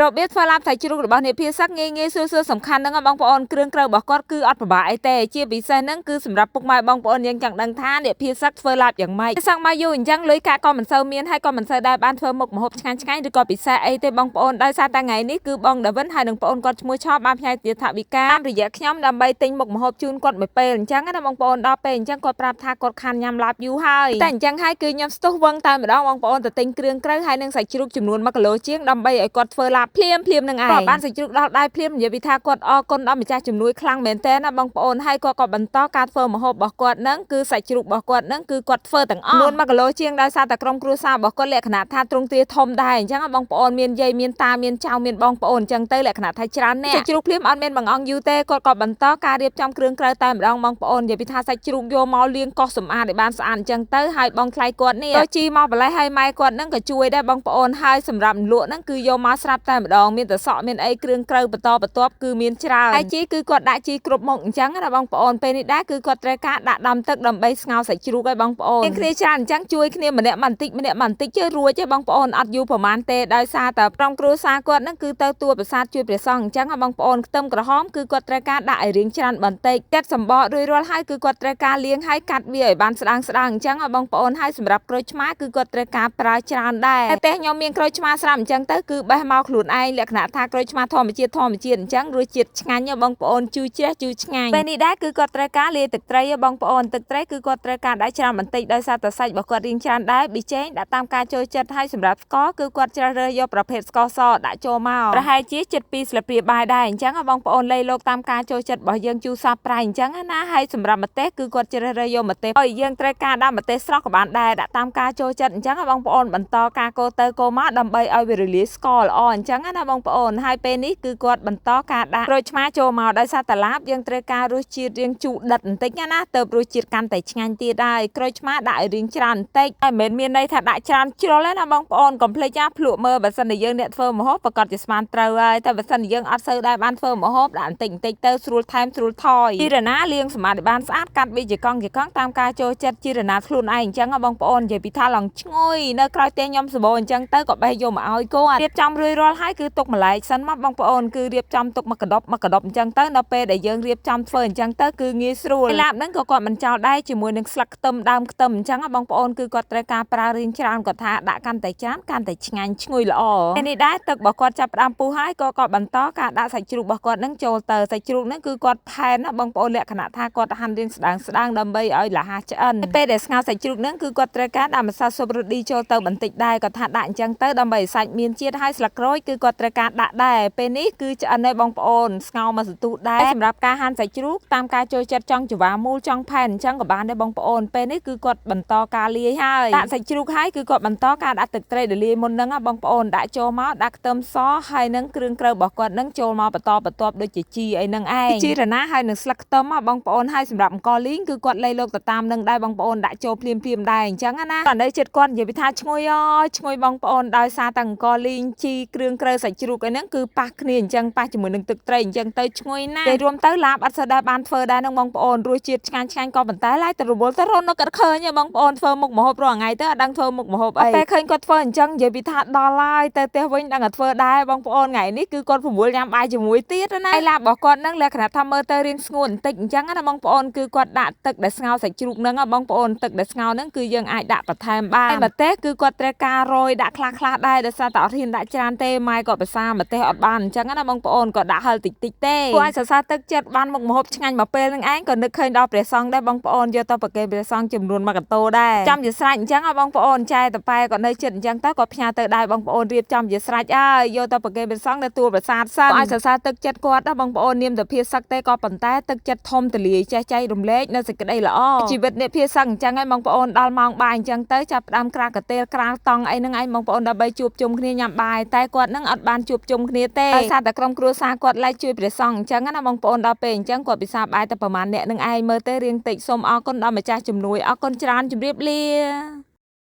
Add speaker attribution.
Speaker 1: របៀបធ្វើឡាបសាច់ជ្រូករបស់អ្នកភាសឹកងាយងាយស្រួលៗសំខាន់ហ្នឹងបងប្អូនគ្រឿងក្រៅរបស់គាត់គឺអត់ពិបាកអីទេជាពិសេសហ្នឹងគឺសម្រាប់ពុកម៉ែបងប្អូនយើងចង់ដឹងថាអ្នកភាសឹកធ្វើឡាបយ៉ាងម៉េចសឹកមកយូរអញ្ចឹងលុយកាក់ក៏មិនសូវមានហើយក៏មិនសូវដែរបានធ្វើមុខម្ហូបឆ្ងាញ់ឆ្ងាញ់ឬក៏ពិសេសអីទេបងប្អូនដោយសារតែថ្ងៃនេះគឺបងដាវិនហើយនិងប្អូនគាត់ឈ្មោះឆបានផ្ញើជាថវិកាតាមរយៈខ្ញុំដើម្បីទិញមុខម្ហូបជូនគាត់មួយពេលអញ្ចឹងណាបងប្អូនដល់ពេលអញ្ចឹងគាត់ប្រាប់ថាគាត់ខានញ៉ាំឡាបយូរហើយតែអញ្ចឹងហើយគឺខ្ញុំស្ទុះវឹងតែម្ដងបងប្អូនទៅទិញគ្រឿងក្រៅហើយនិងសាច់ជ្រូកចំនួន1គីឡូជាងដើម្បីឲ្យគាត់ធ្វើឡាបភ្លាមភ្លាមនឹងឯងគាត់បានសាច់ជ្រូកដល់ដៃភ្លាមនិយាយពីថាគាត់អរគុណដល់ម្ចាស់ជំនួយខ្លាំងមែនទែនណាបងប្អូនហើយគាត់ក៏បន្តការធ្វើម្ហូបរបស់គាត់នឹងគឺសាច់ជ្រូករបស់គាត់នឹងគឺគាត់ធ្វើទាំងអស់ចំនួន1គីឡូជាងដោយសារតែក្រុមគ្រួសាររបស់គាត់លក្ខណៈថាទ្រង់ទ្រាធំដែរអញ្ចឹងបងប្អូនមានយាយមានតាមានចៅមានបងប្អូនអញ្ចឹងទៅលក្ខណៈថាច្រើនអ្នកសាច់ជ្រូកភ្លាមអត់មានបង្អង់យូរទេគាត់ក៏បន្តការរៀបចំគ្រឿងក្រៅតែម្ដងបងប្អូននិយាយពីថាសាច់ជ្រូកយកមកលាងកោសសម្អាតឲ្យបានស្អាតអញ្ចឹងទៅហើយបងថ្លៃគាត់នេះទៅជីមកបន្លេះហើយម៉ែគាត់នឹងក៏ជួយដែរបងប្អូនហើយសម្រាប់លក់នឹងគឺយកមកស្រាប់តែម្ដងមានតែសក់មានអីគ្រឿងក្រៅបន្តបន្ទាប់គឺមានច្រើនហើយជីគឺគាត់ដាក់ជីគ្រប់មុខអញ្ចឹងណាបងប្អូនពេលនេះដែរគឺគាត់ត្រូវការដាក់ដាំទឹកដើម្បីស្ងោរសាច់ជ្រូកឲ្យបងប្អូនមានគ្នាច្រើនអញ្ចឹងជួយគ្នាម្នាក់បន្តិចម្នាក់បន្តិចជឿរួចទេបងប្អូនអត់យូរប្រហែលទេដោយសារតែក្រុមគ្រួសារគាត់នឹងគឺទៅទួប្រាសាទជួយព្រះសង្ឃអញ្ចឹងបងប្អូនខ្ទឹមក្រហមគឺគាត់ត្រូវការដាក់ឲ្យរៀងច្រើនបន្តិចកាត់សម្បករួចរាល់ហើយគឺគាត់ត្រូវការលាងហើយកាត់វាឲ្យបានស្ដើងស្ដើងអញ្ចឹងបងប្អូនហើយសម្រាប់ក្រូចឆ្មាគឺគាត់ត្រូវការប្រើច្រើនដែរតែខ្ញុំមានក្រូចឆ្មាស្រាប់អញ្ចឹងទៅគឺបេះមកខ្លួនឯងលក្ខណៈថាក្រូចឆ្មាធម្មជាតិធម្មជាតិអញ្ចឹងរសជាតិឆ្ងាញ់បងប្អូនជូរជ្រះជូរឆ្ងាញ់ពេលនេះដែរគឺគាត់ត្រូវការលាយទឹកត្រីបងប្អូនទឹកត្រីគឺគាត់ត្រូវការដាក់ច្រើនបន្តិចដោយសារតែសាច់របស់គាត់រៀងច្រើនដែរប៊ីចេងដាក់តាមការចូលចិត្តហើយសម្រាប់ស្ករគឺគាត់ជ្រើសរើសយកប្រភេទស្ករសដាក់ចូលមកប្រហែលជា7ស្លាបព្រាបាយដែរអញ្ចឹងបងប្អូនលៃលោកតាមការចូលចិត្តរបស់យើងជូរសាប់ប្រៃអញ្ចឹងណាហើយសម្រាប់ម្ទេសគឺគាត់ជ្រើសរើសយកម្ទេសហើយយើងត្រូវការដាក់ម្ទេសស្រស់ក៏បានដែរដាក់តាមការចូលចិត្តអញ្ចឹងបងប្អូនបន្តការកូរទៅកូរមកដើម្បីឲ្យវារលាយស្ករល្អអញ្ចឹងណាបងប្អូនហើយពេលនេះគឺគាត់បន្តការដាក់ក្រូចឆ្មាចូលមកដោយសារតាឡាបយើងត្រូវការរសជាតិរៀងជូរដិតបន្តិចណាទៅរសជាតិកាន់តែឆ្ងាញ់ទៀតហើយក្រូចឆ្មាដាក់ឲ្យរៀងច្រើនបន្តិចហើយមិនមែនមានន័យថាដាក់ច្រើនជ្រុលទេណាបងប្អូនកុំភ្លេចណាភ្លក់មើលបើសិនជាយើងអ្នកធ្វើម្ហូបប្រកាសជាស្មានត្រូវហើយតែបើសិនជាយើងអត់សូវដែរបានធ្វើម្ហូបដាក់បន្តិចបន្តិចទៅស្រួលថែមស្រួលថយជីរណាលាងសម្អាតឲ្យបានស្អាតកាត់វាជាកង់ជាកង់តាមការចូលចិត្តជីរណាខ្លួនឯងអញ្ចឹងបងប្អូននិយាយពីថាឡើងឈ្ងុយនៅក្រោយផ្ទះខ្ញុំសបោអញ្ចឹងទៅក៏បេះយកមកឲ្យគាត់រៀបចំរួចរាល់ហើយគឺទុកម្លែកសិនមកបងប្អូនគឺរៀបចំទុកមកកដប់មកកដប់អញ្ចឹងទៅដល់ពេលដែលយើងរៀបចំធ្វើអញ្ចឹងទៅគឺងាយស្រួលឡាបហ្នឹងក៏គាត់មិនចោលដែរជាមួយនឹងស្លឹកខ្ទឹមដើមខ្ទឹមអញ្ចឹងបងប្អូនគឺគាត់ត្រូវការប្រើរៀងច្រើនគាត់ថាដាក់កាន់តែច្រើនកាន់តែឆ្ងាញ់ឈ្ងុយល្អពេលនេះដែរទឹករបស់គាត់ចាប់ផ្ដើមពុះហើយក៏គាត់បន្តការដាក់សាច់ជ្រូករបស់គាត់នឹងចូលទៅសាច់ជ្រូកហ្នឹងគឺគាត់ផែនណាបងប្អូនលក្ខណៈថាគាត់ហាន់រៀងស្ដើងស្ដើងដើម្បីឲ្យលះឆ្អិនពេលដែលស្ងោរសាច់ជ្រូកហ្នឹងគឺគាត់ត្រូវការដាក់ម្សៅស៊ុបរ៉ូឌីចូលទៅបន្តិចដែរគាត់ថាដាក់អញ្ចឹងទៅដើម្បីឲ្យសាច់មានជាតិហើយស្លឹកក្រូចគឺគាត់ត្រូវការដាក់ដែរពេលនេះគឺឆ្អិនហើយបងប្អូនស្ងោរមកសន្ទុះដែរសម្រាប់ការហាន់សាច់ជ្រូកតាមការចូលចិត្តចង់ច្រវាមូលចង់ផែនអញ្ចឹងក៏បានដែរបងប្អូនពេលនេះគឺគាត់បន្តការលាយហើយដាក់សាច់ជ្រូកហើយគឺគាត់បន្តការដាក់ទឹកត្រីដែលលាយមុនហ្នឹងបងប្អូនដាក់ចូលមកដាក់ខ្ទឹមសហើយនឹងគ្រឿងក្រៅរបស់គាត់នឹងចូលមកបន្តបន្ទាប់ដូចជាជីអីហ្នឹងឯងជីរណាហើយនឹងស្លឹកខ្ទឹមបងប្អូនហើយសម្រាប់អង្គលីងគឺគាត់លៃលោកទៅតាមនឹងដែរបងប្អូនដាក់ចូលភ្លាមភ្លាមដែរអញ្ចឹងណាគាត់នៅចិត្តគាត់និយាយពីថាឈ្ងុយអើយឈ្ងុយបងប្អូនដោយសារតែអង្គលីងជីគ្រឿងក្រៅសាច់ជ្រូកអីហ្នឹងគឺប៉ះគ្នាអញ្ចឹងប៉ះជាមួយនឹងទឹកត្រីអញ្ចឹងទៅឈ្ងុយណាស់តែរួមទៅឡាបអត់សូវដែរបានធ្វើដែរនឹងបងប្អូនរសជាតិឆ្ងាញ់ឆ្ងាញ់ក៏ប៉ុន្តែឡើយទៅរវល់ទៅរត់នៅគាត់ឃើញបងប្អូនធ្វើមុខម្ហូបរាល់ថ្ងៃទៅអត់ដឹងធ្វើមុខម្ហូបអីពេលឃើញគាត់ធ្វើអញ្ចឹងនិយាយពីថាដល់ហើយទៅផ្ទះវិញដឹងតែធ្វើដែរបងប្អូនថ្ងៃនេះគឺគាត់ប្រមូលញ៉ាំបាយជាមួយទៀតណាហើយឡាបរបស់គាត់ហ្នឹងលក្ខណៈថាមើលទៅរៀងស្ងួនបន្តិចអញ្ចឹងណាបងប្អូនគឺគាត់ដាក់ទឹកដែលស្ងោរសាច់ជ្រូកហ្នឹងបងប្អូនទឹកដែលស្ងោរហ្នឹងគឺយើងអាចដាក់បន្ថែមបានហើយម្ទេសគឺគាត់ត្រូវការរយដាក់ខ្លះខ្លះដែរដោយសារតែអត់ហ៊ានដាក់ច្រើនទេម៉ែគាត់ភាសាម្ទេសអត់បានអញ្ចឹងណាបងប្អូនគាត់ដាក់ហិលតិចតិចទេពួកឲ្យសរសើរទឹកចិត្តបានមុខម្ហូបឆ្ងាញ់មកពេលហ្នឹងឯងក៏នឹកឃើញដល់ព្រះសង្ឃដែរបងប្អូនយកទៅប្រគេនព្រះសង្ឃចំនួនមួយកតោដែរចាំជាស្រេចអញ្ចឹងបងប្អូនចែតប៉ែក៏នៅចិត្តអញ្ចឹងទៅក៏ផ្ញើទៅដែរបងប្អូនរៀបចំជាស្រេចហើយយកទៅប្រគេនព្រះសង្ឃនៅទួលប្រាសាទសិនឲ្យសរសើរទឹកចិត្តគាត់ណាបងប្អូននាមទៅភាសឹកទេក៏ប៉ុន្តែទឹកចិត្តធំទលាយចេះចែករំលែកនៅសេចក្តីល្អជីវិតអ្នកភាសឹកអញ្ចឹងហើយបងប្អូនដល់ម៉ោងបាយអញ្ចឹងទៅចាប់ផ្ដើមក្រាលកាទេលក្រាលតង់អីហ្នឹងឯងបងប្អូនដើម្បីជួបជុំគ្នាញ៉ាំបាយតែគាត់នឹងអត់បានជួបជុំគ្នាទេដោយសារតែក្រុមគ្រួសារគាត់ឡែកជួយព្រះសង្ឃអញ្ចឹងណាបងប្អូនដល់ពេលអញ្ចឹងគាត់ពិសាបាយតែប្រហែលអ្នកនឹងឯងមើលទៅរៀងតិចសូមអរគុណដល់ម្ចាស់ជំនួយអរគុណច្រើនជម្រាបលា។